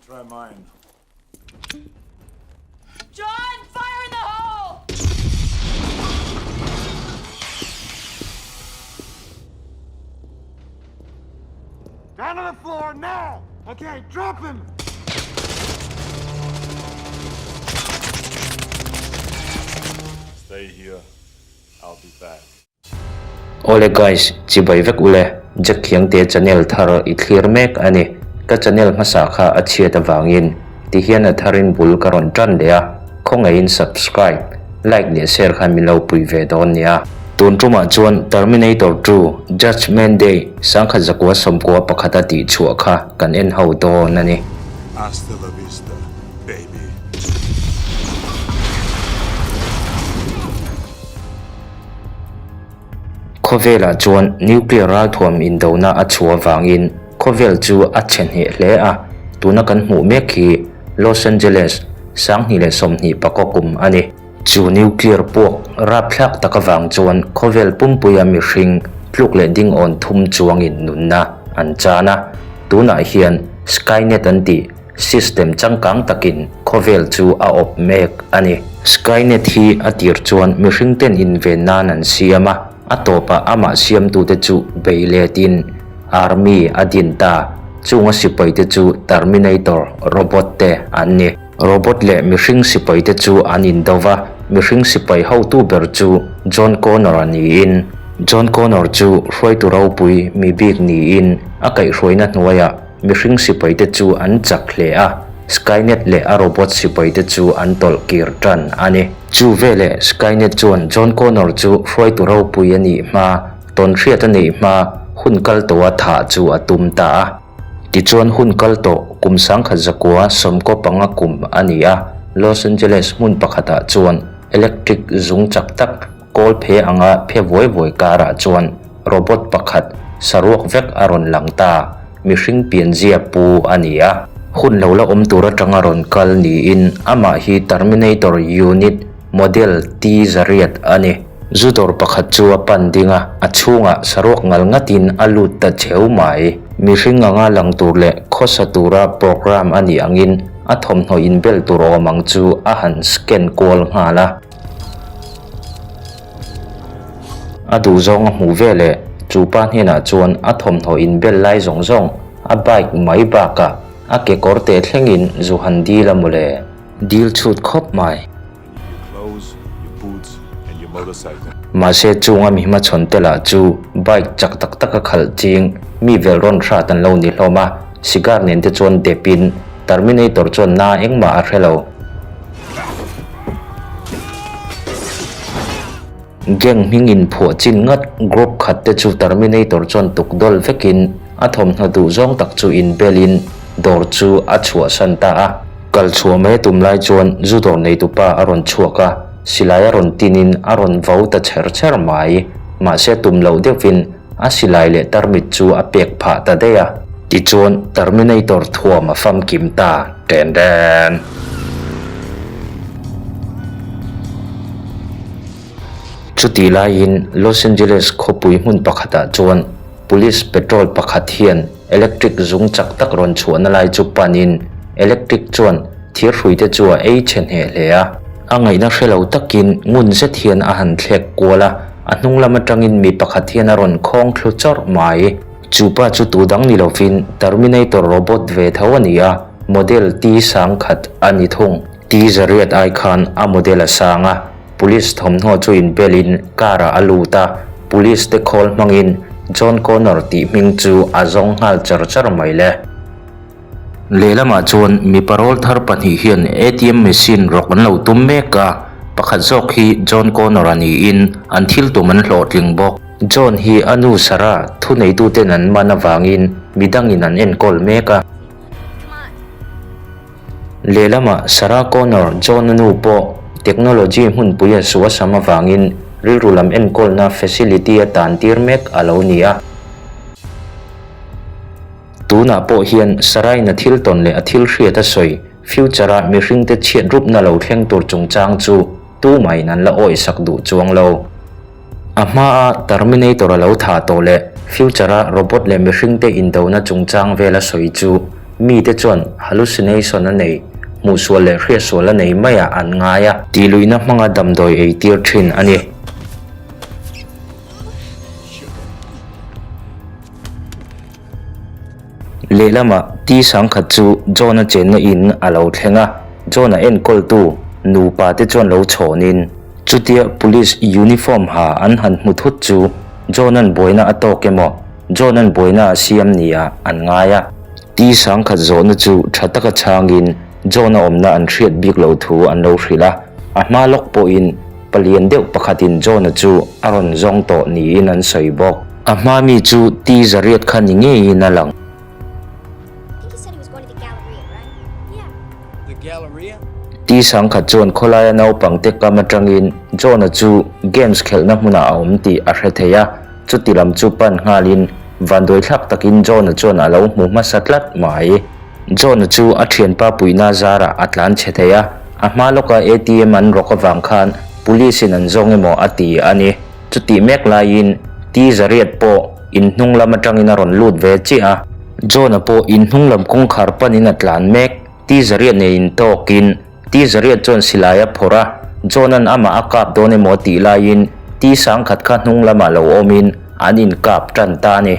try mine. John, fire in the hole! Down on the floor now! Okay, drop him! Stay here. I'll be back. Awle guys, chibai vek ule, Jack Khiangte channel thar i thlir mek a ni. Ka channel hmasa kha a chhiat avangin tihian a tharin bul ka rawn tan leh a, khawngaihin subscribe, like leh share khan min lo pui ve dawn nia. Tun tumah chuan Terminator 2, Judgement Day 1991 a tihchhuah kha kan en ho dawn a ni. Hasta la vista, baby. Khawvelah chuan nuclear ralthuam indona a chhuah avangin khawvel chu a chhe hneh hle a, tuna kan hmuh mek hi Los Angeles 2024 kum a ni. Chu nuclear puak rapthlak tak avang chuan khawvel pumpuia mihring tluk leh dingawn thum chuangin nunna an chan a, tunah hian Skynet an tih System changkang takin khawvel chu a awp mek a ni. Skynet hi a tir chuan mihring ten inven nan an siam a, a tawpah amah siamtute chu bei letin Army a din ta. Chunga sipaite chu Terminator robot te an ni. Robot leh mihring sipaite chu an indo va, mihring sipai hotu ber chu John Connor-a niin, John Connor chu hruaitu ropui mi bik niin a kaihhruaina hnuaiah Mihring sipaite chu an chak hle a, Skynet leh a robot sipaite chu an tawlh kir tan a ni. Chu veleh Skynet chuan John Connor chu hruaitu ropui a nih hma, tawnhriat a neih hma, hun kal tawha thah chu a tum ta a. Tichuan hun kal tawh kum 1995 kum a ni a, Los Angeles hmun pakhatah chuan electric zung chak tak Kawl phe anga phe vuai vuai karah chuan robot pakhat saruak vek a rawn lang ta, mihring pianzia pu a ni a. Hun lo la awm tur atanga rawn kal niin amah hi Terminator Unit Model T zariat a ni. Zu dawr pakhat chu a pan ding a, a chhungah saruak ngal ngatin a lut ta cheu mai. Mihring anga lang tur leh khawsa tura program a nih angin a thawmhnaw inbel tur awm ang chu a han scan kual nghal a. A duh zawng a hmuh veleh chu pa hnenah chuan a thawmhnaw inbel lai zawng zawng a bike mai bakah a kekawr teh thlengin zu han dil a mawle. Dil chhut khawp mai. Mahse chunga mi hmachhawn te lah chu bike chak tak taka khalh ching mi vel rawn hrat an lo ni hlawm a, cigar nen te chuan depin Terminator chuan na engmah a hre lo. Gang hming inphuah chin ngat group khat te chu Terminator chuan tuk dawl vekin a thawmhnaw duh zawng tak chu inbelin dawr chu a chhuahsan ta a. Kal chhuah mai a tum lai chuan zu dawr neitupa a rawn chhuak a, silai a rawn tinin a rawn vo ta chher chher mai. Mahse tum loh deuhvin a silai leh tarmit chu a pek phah ta daih a. Tichuan Terminator thuam a famkim ta ṭen ṭen. Chutih laiin Los Angeles khawpui hmun pakhatah chuan Police patrol pakhat hian electric zung chak tak rawn chhuahna lai chu panin electric chuan thirhruite chu a ei chhe hneh hle a. A ngaihna hre lo takin ngun zet hian a han thlek kual a, a hnung lam atangin mi pakhat hian a rawn khawng thlu chawrh mai. Chu pa chu tu dang ni lovin Terminator robot ve tho a ni a, model T sangkhat a ni thung. T zariat ai khan a model a sang a, police thawmhnaw chu inbelin car ah a lut a, police te khawl hmangin John Connor tih hming chu a zawng nghal char char mai le. Lehlamah chuan mi parol thar pahnih hian ATM machine rawk an lo tum mek a, pakhat zawk hi John Connor a niin an thil tum an hlawhtling bawk. John hi a nu Sarah thuneituten an man avangin midangin an enkawl mek a. Lehlamah Sarah Connor John-a nu pawh technology hmunpui a suasam avangin rilru lam enkawlna facility a tan tir mek a lo ni a. Tunah pawh hian Sarah-in a thil tawn leh a thil hriat a sawi future-a mihringte chhiat rupna lo thleng tur chungchang chu tumahin an la awihsak duh chuang lo. A hmaa Terminator a lo thah tawh leh future-a robot leh mihringte indona chungchang vel a sawi chu. Mite chuan hallucination a nei, hmuhsual leh hriatsual a nei maiah an ngai a. Tihluihna hmanga damdawi ei tir thin a ni. Lehlamah T sangkhat chu John-a chenna in a lo thleng a, John-a enkawltu nupa te chuan lo chhawnin, chutia police uniform ha an han hmu thut chu John-a'n buaina a tawk emaw, John-a'n buaina a siam nia an ngai a. T sangkhat zawhna chu tha taka chhangin John-a awmna an hriat bik lo thu an lo hrilh a, a hma lawk pawhin Palian deuh pakhatin John-a chu a rawn zawng tawh niin an sawi bawk. A hma mi chu T zariat kha ni ngeiin a lang. T sangkhat chuan khawlaia naupangte kam atangin John-a chu games khelhna hmunah a awm tih a hre thei a, chuti lam chu pan nghalin vanduaithlak takin John-a chuan a lo hmu hmasa tlat mai. John-a chu a thianpa puihna zarah a tlan chhe thei a, a hma lawka ATM an rawk avang khan Police in an zawng emaw a ti a ni. Chutih mek laiin T zariat pawh in hnung lam atangin a rawn lut ve chiah a. John-a pawh in hnung lam kawngkhar panin a tlan mek. T zariat nei in tawkin T zariat chuan silai a phawrh a, John-a'n amah a kap dawn emaw tih laiin T sangkhat kha hnung lamah lo awmin an inkap tan ta a ni.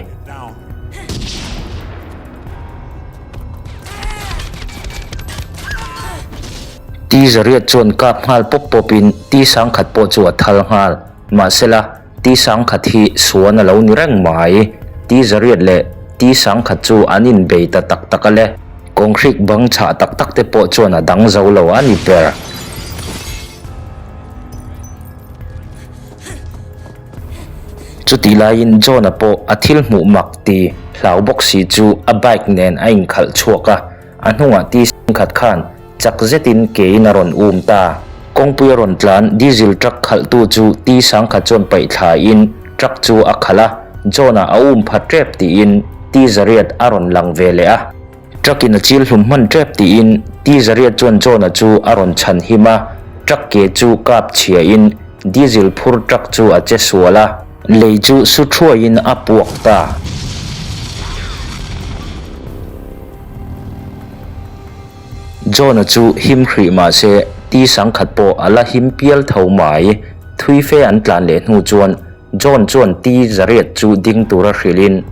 T zariat chuan kap nghal pawp pawpin T sangkhat pawh chu a thal nghal. Mahsela, T sangkhat hi suan a lo ni reng mai. T zariat leh T sangkhat chu an inbei ta tak tak a le. Kawnghrikh bang chhah tak tak te pawh chuan a dang zo lo a ni ber. Chutih laiin John-a pawh a thil hmuh mak ti hlau bawk si chu a bike nen a inkhalh chhuak a, a hnungah ti khat khan chak zetin kein a rawn um ta. Kawngpui a rawn tlan diesel truck khalhtu chu ti sangkhat chuan paih thlain truck chu a khalh a, John-a a um pha tep tiin ti zariat a rawn lang ve leh a. Truck in a chil hlum hman tep tiin T Zariat chuan John-a chu a rawn chhan him a, truck ke chu kap chhia in diesel phur truck chu a che sual a, lei chu su thuai in a puak ta. John-a chu him hrih mah se T sangkhat pawh a la him pial tho mai. Thui fe an tlan leh hnu chuan John chuan T Zariat chu ding tura hrilhin.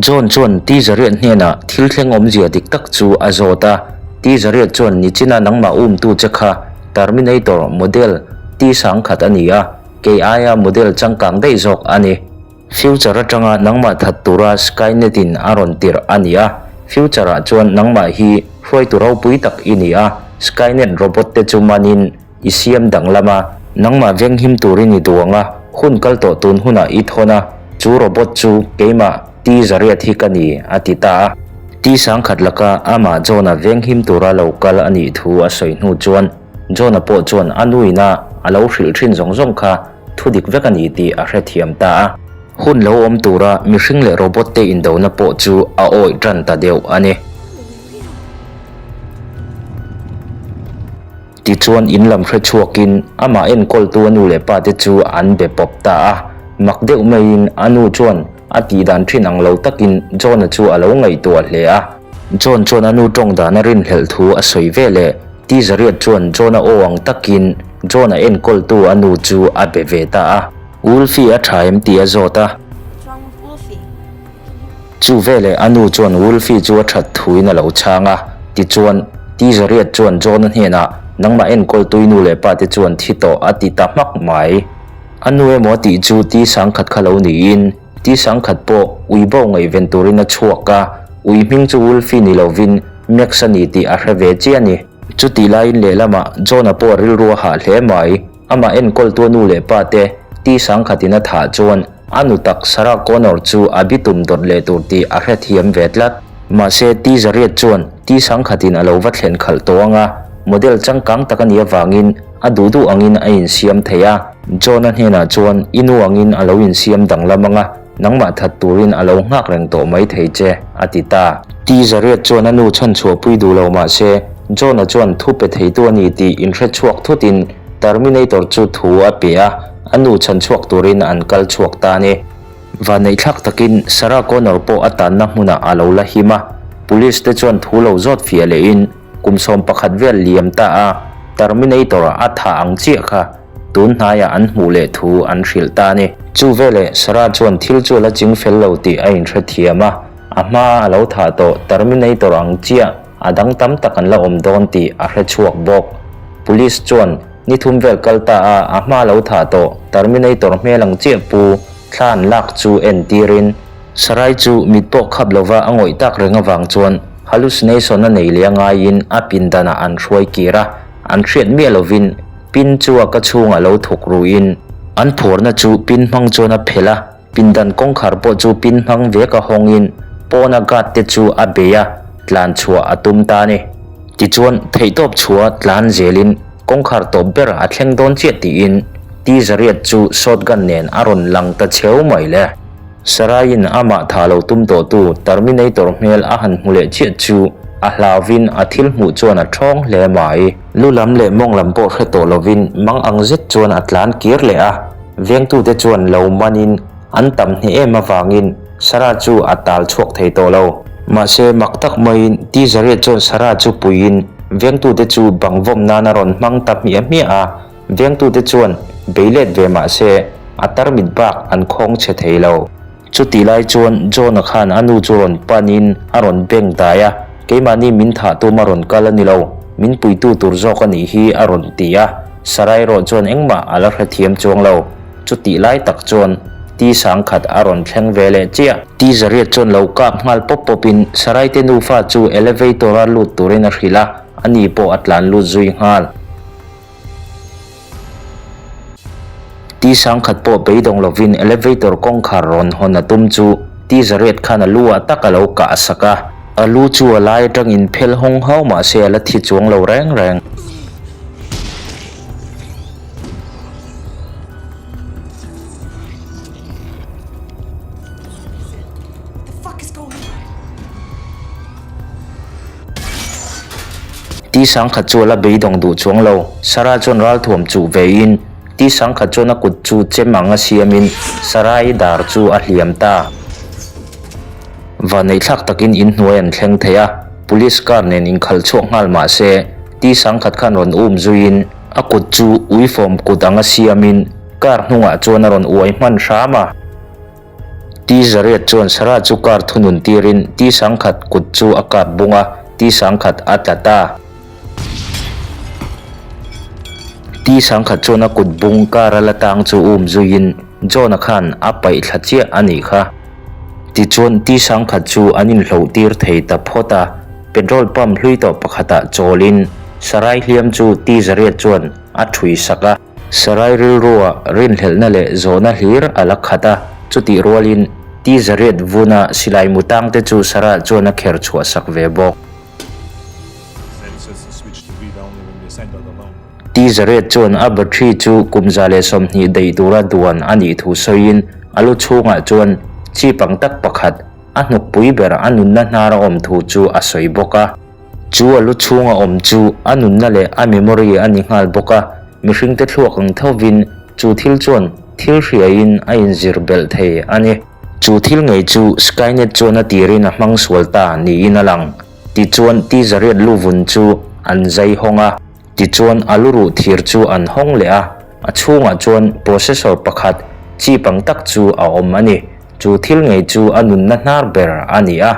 John chuan T Zariat hnenah thil thleng awmzia dik tak chu a zawt a. T Zariat chuan nichina nangmah umtu che kha Terminator model T sangkhat a ni a, kei aia model changkang daih zawk a ni. Future atanga nangmah that tura Skynet in a rawn tirh a ni a, future ah chuan nangmah hi hruaitu ropui tak i ni a, Skynet robot te chu manin I siam danglam a, nangmah venghim turin i duang a, hun kal tawh tun hunah i thawn a, chu robot chu keimah T zariat hi ka ni, a ti ta a. T sangkhat laka amah John-a venghim tura lo kal a nih thu a sawi hnu chuan John-a pawh chuan a nuina a lo hrilh thin zawng zawng kha thu dik vek a ni tih a hrethiam ta a. Hun lo awm tura mihring leh robot te indona pawh chu a awih tan ta deuh a ni. Tichuan in lam hre chhuakin amah enkawltu a nu leh pa te chu an be pawp ta a. Mak deuh maiin a nu chuan a tih dan thin ang lo takin John-a chu a lo ngaihtuah hle a. John chuan a nu tawng dan a rinhlelh thu a sawi ve leh T zariat chuan John-a aw ang takin John-a enkawltu a nu chu a be ve ta a. Wolfie a tha em tih a zawt a. Chu veleh a nu chuan Wolfie chu a that thuin a lo chhang a, tichuan, T Zariat chuan John-a hnenah, Nangmah enkawl tui nu leh pa te chuan thi tawh a ti ta hmak mai. A nu emaw a tih chu T sangkhat kha lo niin, T sangkhat pawh ui bo ngaihven turin a chhuak a, ui hming chu Wolfie ni lovin Max a ni tih a hre ve chiah a ni. Chutih laiin lehlamah John-a pawh rilru a hah hle mai. Amah enkawltu a nu leh pa te T sangkhatin a thah chuan a nu tak Sarah Connor chu a bitum dawt leh tur tih a hrethiam ve tlat. Mahse T zariat chuan T sangkhatin a lo va thlen khalh tawh ang a, model changkang tak a nih avangin a duh duh angin a insiam thei a. John-a hnenah chuan i nu angin a lo insiam danglam ang a, nangmah that turin a lo nghak reng tawh mai thei che, a ti ta. T zariat chuan a nu chhanchhuahpui duh lo mahse John-a chuan thu pe theitu a ni tih inhrechhuak thutin Terminator chu thu a pe a, a nu chhan chhuak turin an kal chhuak ta a ni. Vanneihthlak takin Sarah Connor pawh a tanna hmunah a lo la him a. Police te chuan thu lo zawt fiah lehin kum 11 vel liam ta a Terminator a thah ang chiah kha tun hnaiah an hmuh leh thu an hrilh ta a ni. Chu veleh Sarah chuan thil chu a la ching fel lo tih a inhrethiam a, a hma a lo thah tawh Terminator ang chiah a dang tam tak an la awm dawn tih a hre chhuak bawk. Police chuan ni thum vel kal ta a a hma lo thah tawh Terminator hmel ang chiah pu thla an lak chu entirin, Sarai chu mit pawh khap lova a ngawih tak reng avang chuan hallucination a nei leh a ngaiin a pindanah an hruai kir a, an hriat miah lovin pin chu a ka chhungah lo thawk ruin an phuarna chu pin hmang chuan a phelh a, pindan kawngkhar pawh chu pin hmang vek a hawngin pawna guard te chu a bei a, tlan chhuah a tum ta a ni. Tichuan theihtawp chhuah tlan zelin kawngkhar tawp ber a thleng dawn chiah tiin T-Zariat chu shotgun nen a rawn lang ta cheu mai le. Saraiin amah tha lo tum tawhtu Terminator hmel a han hmu leh chiah chu a hlauvin a thil hmuh chuan a thawng hle mai. Lu lam leh mawng lam pawh hre tawh lovin mang ang zet chuan a tlan kir leh a, vengtute chuan lo manin an tam hneh em avangin Sarah chu a tal chhuak thei tawh lo. Mahse mak tak maiin T-Zariat chuan Sarah chu puiin vengtute chu bang vawm nan a rawn hmang ta hmiah hmiah a, Vengtute chuan bei let ve mah se a tarmit bak an khawng chhe thei lo. Chutih lai chuan John-a khan a nu chu rawn panin a rawn beng dai a, Keimahni min thah tum a rawn kal a ni lo, min puitu tur zawk a nih hi a rawn ti a, Sarai erawh chuan engmah a la hrethiam chuang lo. Chutih lai tak chuan Ti sangkhat a rawn thleng ve leh chiah. Ti zariat chuan lo kap nghal pawp pawpin Sarai te nufa chu elevator-a lut turin a hrilh a, ani pawh a tlan lut zui nghal. Ti sangkhat pawh beidawng lovin elevator kawngkhar rawn hawn a tum chu Ti Zariat khan a lu ah tak a lo kah sak a. A lu chu a lai atangin phel hawng hau mah se a la thi chuang lo reng reng. Ti sangkhat chu a la beidawng duh chuang lo. Sarah chuan ralthuam chuh vein Ti sangkhat chuan a kut chu chem ang a siamin Sarah-i dar chu a hliam ta. Vaneihthlak takin inhnuai an thleng thei a, police car nen inkhalh chhuak nghal mah se Ti sangkhat khan rawn um zuiin a kut chu uifawm kut ang a siamin car hnungah chuan a rawn uai hman hram a. Ti Zariat chuan Sarah chu car thunun tirin Ti sangkhat kut chu a kap bung a, Ti sangkhat a tla ta. Ti sangkhat chuan a kut bung car a la tang chu um zuiin John-a khan a paih thla chiah a nih kha. Tichuan Ti sangkhat chu an inhloh tir thei ta phawt a, petrol pump hlui tawh pakhatah chawlin Sarai hliam chu Ti Zariat chuan a thui sak a. Sarai rilrua rinhlelhna leh zawhna hlir a la khat a, chutih rualin Ti Zariat vuna silai mu tangte chu Sarah chuan a kher chhuah sak ve bawk. Ti Zariat chuan a battery chu kum 120 daih tura duan a nih thu sawiin a lu chhungah chuan chi pang tak pakhat a hnukpui ber a nunna hnar a awm thu chu a sawi bawk a. Chu a lu chhunga awm chu a nunna leh a memory a ni nghal bawk a, mihringte thluak ang thovin chu thil chuan thil hriaiin a inzir belh thei a ni. Chu thil ngei chu Skynet chuan a tirin a hmang sual ta niin a lang. Tichuan Ti Zariat luvun chu an zai hawng a, tichuan a luruh thir chu an hawng leh a, a chhungah chuan processor pakhat chip ang tak chu a awm a ni. Chu thil ngei chu a nunna hnar ber a ni a,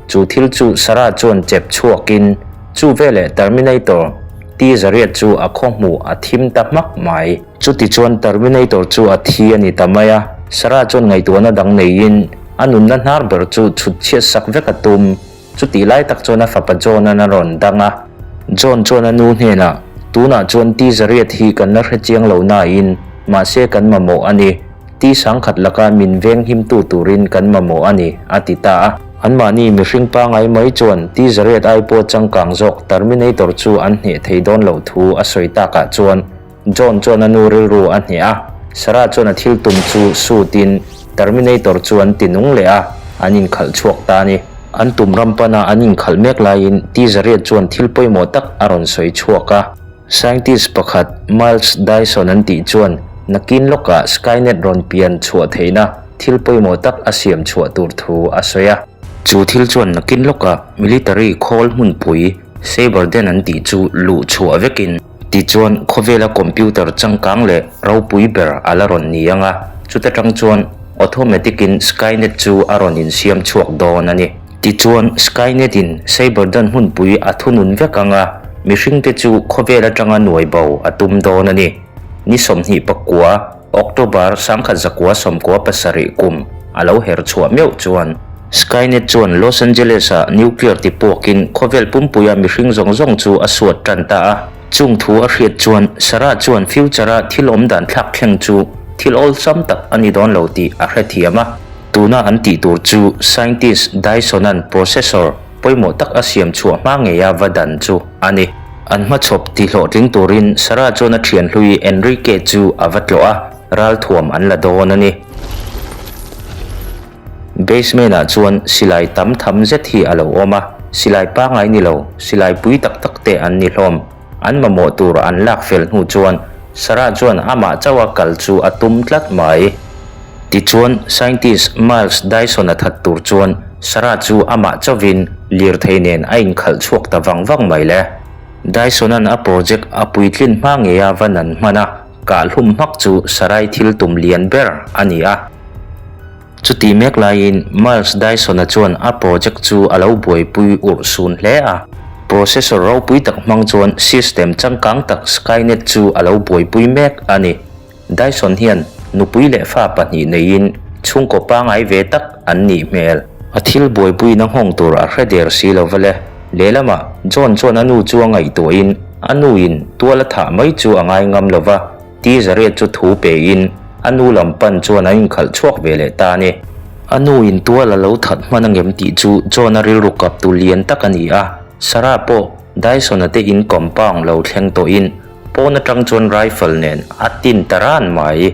chu thil chu Sarah chuan chep chhuakin chu veleh Terminator Ti Zariat chu a khaw hmuh a thim ta hmak mai. Chuti chuan Terminator chu a thi a ni ta mai a, Sarah chuan ngaihtuahna dang neiin a nunna hnar ber chu chhut chhiat sak vek a tum. Chutih lai tak chuan a fapa John-a'n a rawn dang a. John chuan a nu hnenah, Tunah chuan Ti Zariat hi kan la hre chiang lo nain, mahse kan mamawh a ni. Ti sangkhat laka min veng himtu turin kan mamawh a ni, a ti ta a. Anmahni mihring pangai mai chuan Ti Zariat ai pawh changkang zawk Terminator chu an hneh thei dawn loh thu a sawi takah chuan John chuan a nu rilru a hneh a, Sarah chuan a thil tum chu sutin Terminator chu an ti nung leh a, an inkhalh chhuak ta a ni. An tum ram pana an inkhalh mek laiin Ti Zariat chuan thil pawimawh tak a rawn sawi chhuak a. Scientist pakhat Miles Dyson an tih chuan nakin lawkah Skynet rawn pian chhuah theihna thil pawimawh tak a siam chhuah tur thu a sawi a. Chu thil chuan nakin lawkah military khawl hmunpui Cyberden an tih chu luh chhuah vekin tichuan khawvela computer changkang leh ropui ber a la rawn ni ang a, chuta tang chuan automatic in Skynet chu a rawn insiam chhuak dawn a ni. Tichuan Skynet in Cyberden hmunpui a thunun vek ang a, mihringte chu khawvel atanga nuai bo a tum dawn a ni. Ni 29. October 1997 kum a lo her chhuah meuh chuan Skynet chuan Los Angeles-ah nuclear ti puakin khawvel pumpuia mihring zawng zawng chu a suat tan ta a. Chung thu a hriat chuan Sarah chuan future-a thil awm dan thlak thleng chu thil awlsam tak a ni dawn lo tih a hrethiam a. Tuna an tih tur chu scientist Dyson-a'n processor pawimawh tak a siam chhuah hma ngeia va dan chu a ni. An hmachhawp ti hlawhtling turin Sarah chuan a thian hlui Enrique chu a va tlawh a, ralthuam an la dawn a ni. Basement-ah chuan silai tam tham zet hi a lo awm a, silai pangngai ni lo, silai pui tak tak te an ni hlawm. An mamawh tur an lak fel hnu chuan Sarah chuan amah chauha kal chu a tum tlat mai. Tichuan, scientist Miles Dyson-a that tur chuan Sarah chu amah chauhin lirthei nen a inkhalh chhuak ta vang vang mai le. Dyson-a'n a project a puitlin hma ngeia va nan hman a, kahhlum hmak chu Sarah-i thil tum lian ber a ni a. Chutih mek laiin Miles Dyson-a chuan a project chu a lo buaipui urh sun hle a. Processor ropui tak hmang chuan system changkang tak Skynet chu a lo buaipui mek a ni. Dyson hian nupui leh fa pahnih neiin chhungkaw pangai ve tak an nih hmel. A thil buaipuina nghawng tur a hre der si lo va le. Lehlamah John chuan a nu chu a ngaihtuahin a nuin tual a thah mai chu a ngai ngam lo va, Tizariat chu thu pein a nu lam pan chuan an inkhalh chhuak ve leh ta a ni. A nuin tual a lo that hman angem tih chu John-a rilru kaptu lian tak a ni a, Sarah pawh Dyson-a te in compound lo thleng tawhin Pawn atang chuan rifle nen a tin ta ran mai.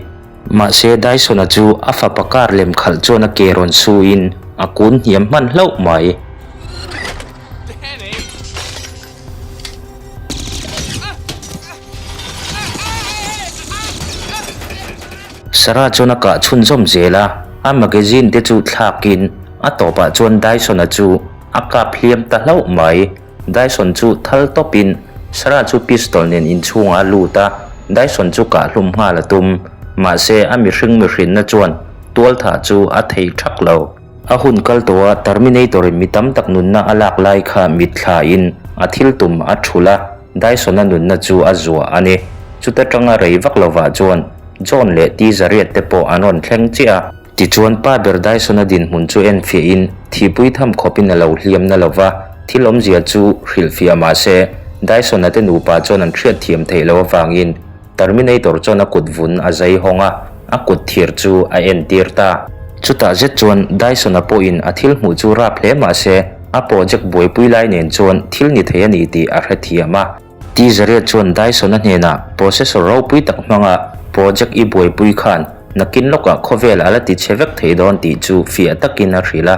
Mahse Dyson-a chu a fapa car lem khalh chuan a ke rawn suin a kun hniam hman hlauh mai. Sarah chuan a kah chhunzawm zel a, a magazine te chu thlakin a tawpah chuan Dyson-a chu a kap hliam ta hlauh mai. Dyson chu thal tawpin Sarah chu pistol nen inchhungah a lut a, Dyson chu kahhlum nghal a tum. Mahse, a mihring mihrinna chuan tualthah chu a thei thak lo. A hun kal tawh a, Terminator in mi tam tak nunna a lak lai kha mitthlain a thil tum a thulh a, Dyson-a nunna chu a zuah a ni. Chuta tanga rei vak lovah chuan John leh Tizariat te pawh an rawn thleng chiah a. Tichuan, pa ber Dyson-a dinhmun chu enfiahin thihpui tham khawpin a lo hliam na lova, thil awmzia chu hrilhfiah mah se, Dyson-a te nupa chuan an hriat thiam theih loh avangin Terminator chuan a kut vun a zai hawng a, a kut thir chu a entir ta. Chutah zet chuan Dyson-a pawhin a thil hmuh chu rap hle mah se, a project buaipui lai nen chuan thil ni thei a ni tih a hrethiam a. Tizariat chuan Dyson-a hnenah processor ropui tak hmanga project i buaipui khan nakin lawkah khawvel a la ti chhe vek thei dawn tih chu fiah takin a hrilh a.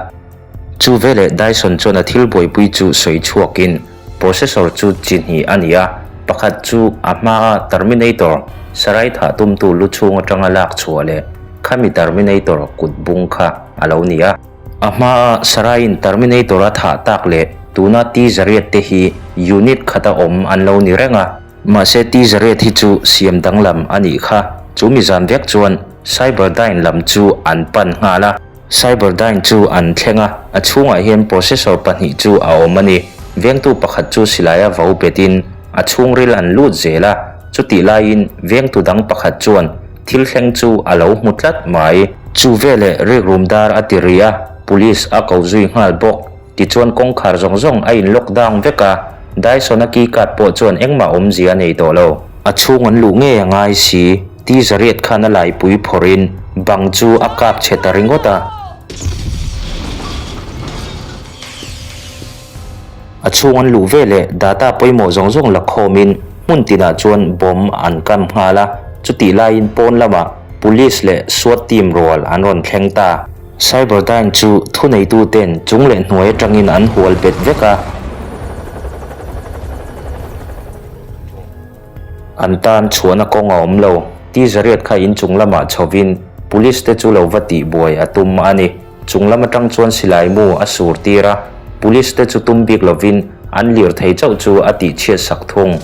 Chu veleh Dyson chuan a thil buaipui chu sawi chhuakin processor chu chi hnih a ni a, pakhat chu a hmaa Terminator sarai thah tumtu lu chhung atanga lak chhuah leh khami Terminator kut bung kha a lo ni a. A hmaa Saraiin Terminator a thah tak leh tuna T-Zariat te hi unit khata awm an lo ni reng a. Mahse T-Zariat hi chu siam danglam a nih kha. Chu mi zan vek chuan Cyberdyne lam chu an pan nghal a. Cyberdyne chu an thleng a, a chhungah hian processor pahnih chu a awm a ni. Vengtu pakhat chu silaia vo betin a chhungril an lut zel a, chutih laiin vengtu dang pakhat chuan Thil thleng chu a lo hmu tlat mai. Chu veleh rikrum dar a ti ri a, police a ko zui nghal bawk. Tichuan kawngkhar zawng zawng a in lock down vek a, Dyson-a key card pawh chuan engmah awmzia a nei tawh lo. A chhung an luh ngei a ngai si, ti zariat khan a laipui phawrhin bang chu a kap chhe ta ringawt a. A chhung an luh veleh data pawimawh zawng zawng la khawmin hmun tinah chuan bomb an kam nghal a, chutih laiin pawn lamah Police leh SWAT team rual an rawn thleng ta. Cyberdyne chu thuneituten chung leh hnuai atangin an hual bet vek a. An tan chhuahna kawng a awm lo. Ti zariat kha inchung lamah chhovin Police te chu lo va tihbuai a tum a ni. Chung lam atang chuan silai mu a sur tir a, police te chu tum bik lovin an lir thei chauh chu a tih chhiat sak thung.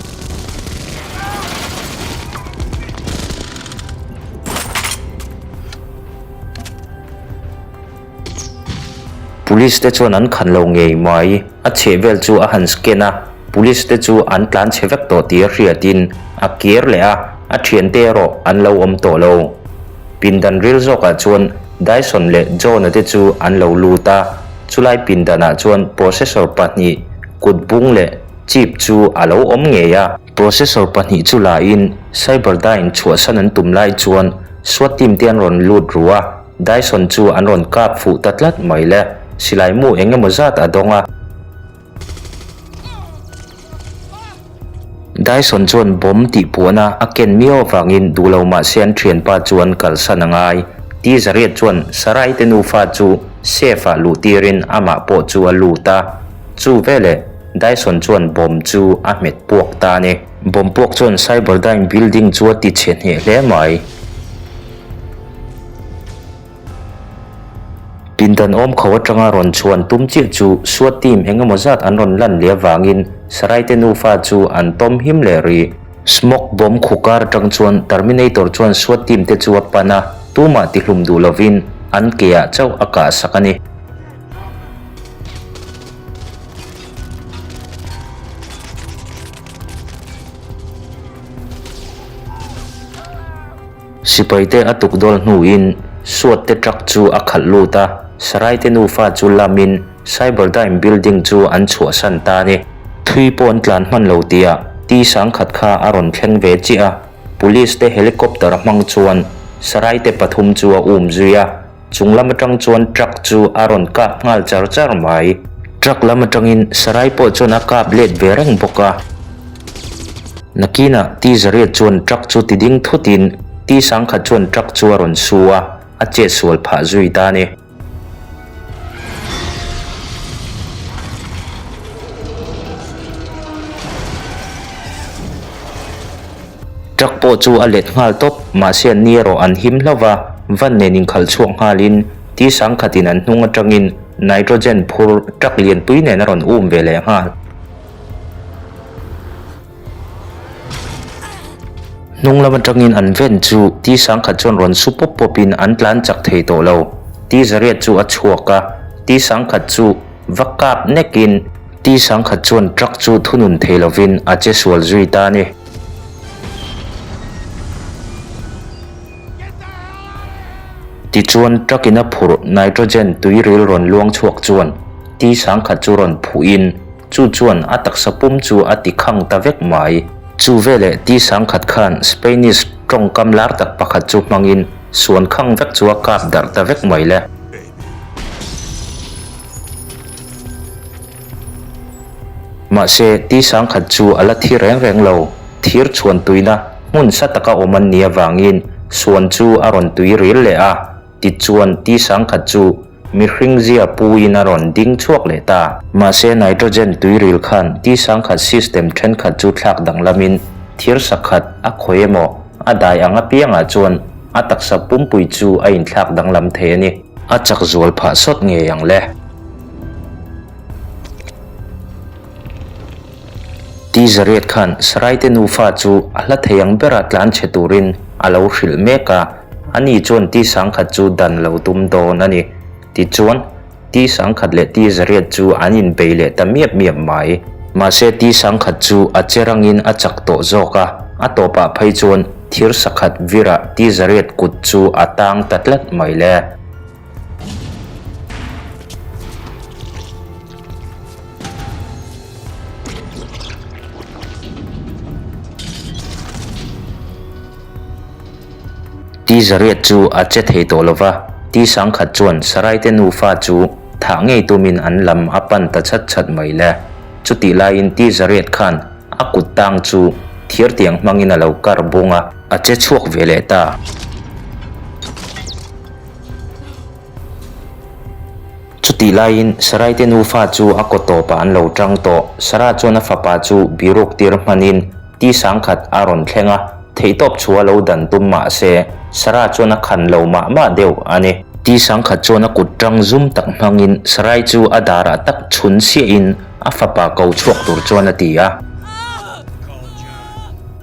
Police te chuan an khan lo ngei mai, a chheh vel chu a han scan a, police te chu an tlan chhe vek tawh tih a hriatin a kir leh a, a thiante erawh an lo awm tawh lo. Pindan ril zawkah chuan Dyson leh John-a te chu an lo lut a, chulai pindanah chuan processor pahnih, kut bung leh chip chu a lo awm ngei a. Processor pahnih chu lain Cyberdyne chhuahsan an tum lai chuan SWAT team te an rawn lut ru a, Dyson chu an rawn kap fuh ta tlat mai le, silai mu eng emaw zat a dawng a. Dyson chuan bomb tih puahna a ken miau avangin duh lo mah se an thianpa chu an kalsan a ngai. Ti Zariat chuan Sarai te nufa chu safe ah luh tirin amah pawh chu a lut a. Chu veleh Dyson chuan bomb chu a hmet puak ta a ni. Bomb puak chuan Cyberdyne building chu a ti chhe hneh hle mai. Pindan awm kho atanga rawn chhuan tum chiah chu SWAT team eng emaw zat an rawn lan leh avangin Sarai te nufa chu an tawm him leh rih. Smoke bomb khu kar atang chuan Terminator chuan SWAT team te chu a pan a, tumah tihlum duh lovin an ke ah chauh a kah sak a ni. Sipaite a tukdawl hnuin SWAT te truck chu a khalh lut a, Sarai te nufa chu lamin Cyberdyne building chu an chhuahsan ta a ni. Thui pawh an tlan hman lo tihah T sangkhat kha a rawn thleng ve chiah a, Police te helicopter a hmang chuan Sarai te pathum chu a um zui a, chung lam atang chuan truck chu a rawn kap nghal char char mai. Truck lam atangin Sarai pawh chuan a kap let ve reng bawk a. Nakinah T Zariat chuan truck chu ti ding thutin T Sangkhat chuan truck chu a rawn su a, a chetsual phah zui ta a ni. Truck pawh chu a let nghal tawp, mahse an ni erawh an him hlauh va, van nen inkhalh chhuak nghalin T Sangkhatin an hnung atangin nitrogen phur truck lianpui nen a rawn um ve leh nghal. Hnung lam atangin an ven chu T sangkhat chuan rawn su pawp pawpin an tlan chak thei tawh lo. T zariat chu a chhuak a, T sangkhat chu va kap nekin T sangkhat chuan truck chu thunun thei lovin a che sual zui ta a ni. Tichuan truck in a phurh nitrogen tuiril rawn luang chhuak chuan T sangkhat chu rawn phuhin Chu chuan a taksa pum chu a ti khang ta vek mai. Chu veleh T sangkhat khan Spainish tawngkam lar tak pakhat chu hmangin suan khang vek chu a kap darh ta vek mai le. Mahse, T sangkhat chu a la thi reng reng lo. Thir chhuan tuina hmun sa taka awm an nih avangin suan chu a rawn tui ril leh a. Tichuan, T sangkhat chu Mihring zia puiin a rawn ding chhuak leh ta. Mahse nitrogen tuiril khan T sangkhat system thenkhat chu thlak danglamin thir sakhat a khawi emaw a dai ang apiangah chuan a taksa pumpui chu a inthlak danglam thei a ni. A chak zual phah sawt ngei ang le. T Zariat khan Saraite nufa chu a hla thei ang bera tlan chhe turin a lo hrilh mek a, ani chuan T sangkhat chu dan lo tum dawn a ni. Tichuan, T sangkhat leh T Zariat chu an inbei leh ta miap miap mai. Mahse T sangkhat chu a che rangin a chak tawh zawk a, a tawpah phei chuan thir sakhat virah T Zariat kut chu a tang ta tlat mai le. Ti zariat chu a che thei tawh lo va, Ti sangkhat chuan Saraite nufa chu thah ngei tumin an lam a pan ta chat chat mai le. Chutih laiin Ti zariat khan a kut tang chu thirtiang hmangin a lo kar bung a, a che chhuak ve leh ta. Chutih laiin Saraite nufa chu a kaw tawpah an lo tang tawh. Sarah chuan a fapa chu biruk tir hmanin ti sangkhat a rawn thleng a, theihtawp chu a lo dan tum mah se Sarah chuan a khan lo mah mah deuh a ni. Ti sangkhat chuan a kut tang zum tak hmangin Sarai chu a darah tak chhun siahin a fapa ko chhuak tur chuan a ti a.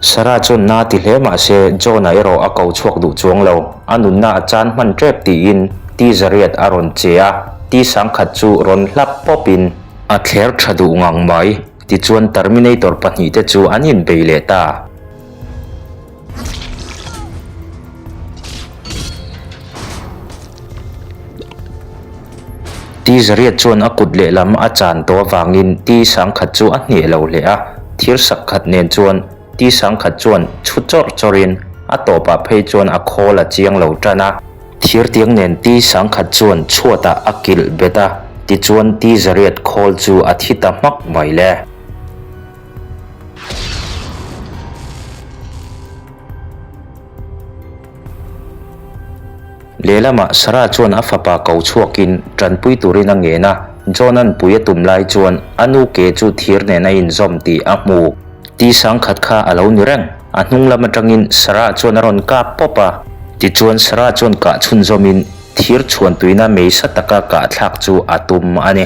Sarah chuan na ti hle mah se John-a erawh a ko chhuak duh chuang lo. A nunna a chan hman tep tiin Ti zariat a rawn che a, Ti sangkhat chu rawn hlap pawpin a thler tha duh ngang mai. Tichuan Terminator pahnihte chu an inbei leh ta. Ti zariat chuan a kut lehlam a chan tawh avangin ti sangkhat chu a hneh lo hle a, thir sak khat nen chuan ti sangkhat chuan chhu chawrh chawrhin a tawpah phei chuan a khawl a chiang lo tan a. Thir tiang nen ti sangkhat chuan chhuatah a kilh bet a, tichuan ti zariat khawl chu a thi ta hmak mai le. Lehlamah Sarah chuan a fapa ko chhuakin tanpui turin a ngen a, John-a'n pui a tum lai chuan a nu ke chu thir nen a inzawm tih a hmu. Ti sangkhat kha a lo ni reng. A hnung lam atangin Sarah chuan a rawn kap pawp a. Tichuan Sarah chuan kah chhunzawmin thir chhuan tuina mei sa taka kah thlak chu a tum a ni.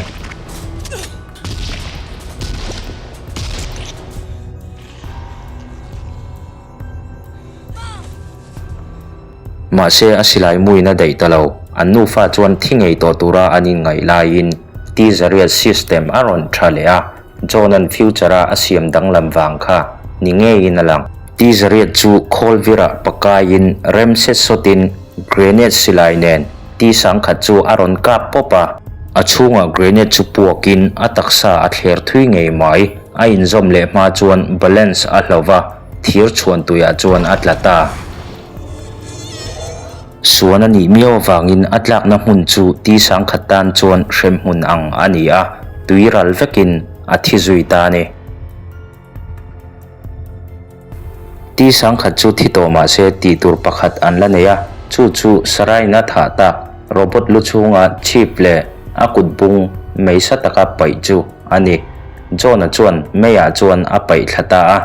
Mahse a silai muin a daih ta lo. An nufa chuan thi ngei tawh tura an inngaih laiin T-Zariat system a rawn tha leh a, John-a'n future-a a siam danglam vang kha ni ngeiin a lang. T-Zariat chu khawl virah pakaiin rem set sawtin grenade silai nen T-sangkhat chu a rawn kap pawp a. A chhungah grenade chu puakin a taksa a thler thui ngei mai. A inzawm leh hma chuan balance a hlo va, thir chhuan tuiah chuan a tla ta. Suan a nih miau avangin a tlakna hmun chu ti sangkhat tan chuan hremhmun ang a ni a, tui ral vekin a thi zui ta a ni. Ti sangkhat chu thi tawh mah se tih tur pakhat an la nei a, chu chu Sarain a thah tak robot lu chhunga chip leh a kut bung mei sa taka paih chu a ni. John-a chuan meiah chuan a paih thla ta a.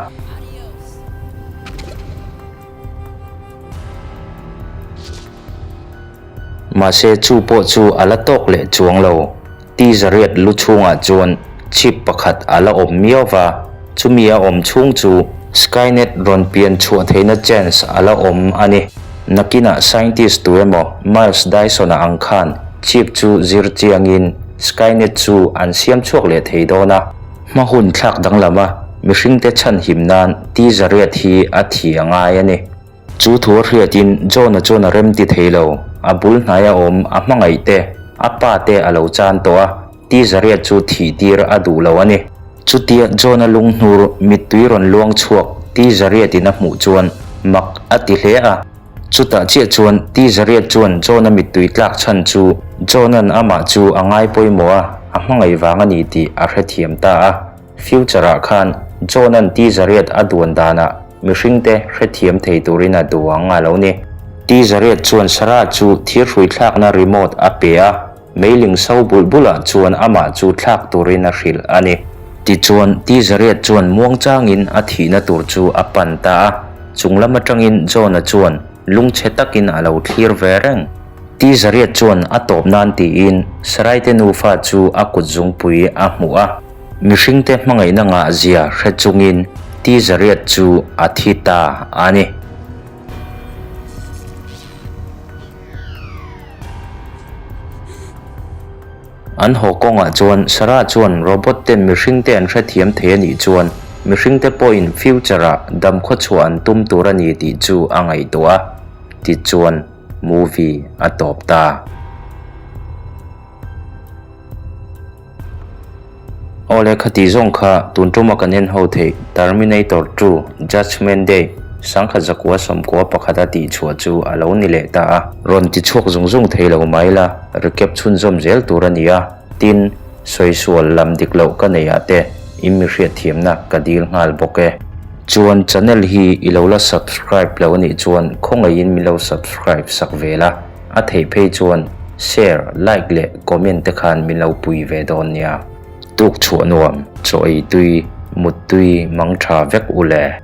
Mahse chu pawh chu a la tawk leh chuang lo. Ti zariat lu chhungah chuan chip pakhat a la awm miau va, chumi a awm chhung chu Skynet rawn pian chhuah theihna chance a la awm a ni. Nakinah scientist tu emaw Miles Dyson-a ang khan chip chu zir chiangin Skynet chu an siam chhuak leh thei dawn a. Hma hun thlak danglam a, mihringte chhanhim nan Ti zariat hi a thi a ngai a ni. Chu thu a hriatin John-a chuan a rem ti thei lo. A bul hnaia awm a hmangaih te, a pa te a lo chan tawh a, Ti zariat chu thih tir a duh lo a ni. Chutia John-a lunghnur mittui rawn luang chhuak Ti zariatin a hmuh chuan mak a ti hle a. Chutah chiah chuan Ti zariat chuan John-a mittui tlak chhan chu John-a'n amah chu a ngai pawimawh a, a hmangaih vang a ni tih a hrethiam ta a. Future-ah khan John-a'n Ti zariat a duan danah mihringte hrethiam thei turin a duang a lo ni. Ti zariat chuan Sarah chu thirhrui thlakna remote a pe a, meiling so bulh bulah chuan amah chu thlak turin a hrilh a ni. Tichuan, Ti zariat chuan muangchangin a thihna tur chu a pan ta a, chung lam atangin John-a chuan lungchhe takin a lo thlir ve reng. Ti zariat chuan a tawp nan tiin Saraite nufa chu a kut zungpui a hmuh a. Mihringte hmangaihna ngah zia hre chungin Ti zariat chu a thi ta a ni. An haw kawngah chuan Sarah chuan robot ten mihringte an hrethiam thei a nih chuan mihringte pawhin future-ah damkhaw chhuah an tum tur a ni tih chu a ngaihtuah a, tichuan movie a tawp ta. Aw le khati zawng kha tun tuma kan en ho theih Terminator 2, Judgement Day, 1991 a tih chhuah chu a lo ni leh ta a. Rawn ti chhuak zung zung thei lo mai la, recap chhunzawm zel tur a ni a, tin, sawi sual lam dik loh ka nei ah te in mi hriatthiamna ka dil nghal bawk e. Chuan channel hi i lo la subscribe lo a nih chuan khawngaihin min lo subscribe sak ve la. A theih phei chuan share, like leh comment te khan min lo pui ve dawn nia. Tuk chhuah nuam, chaw ei tui, mut tui, mang tha vek u le.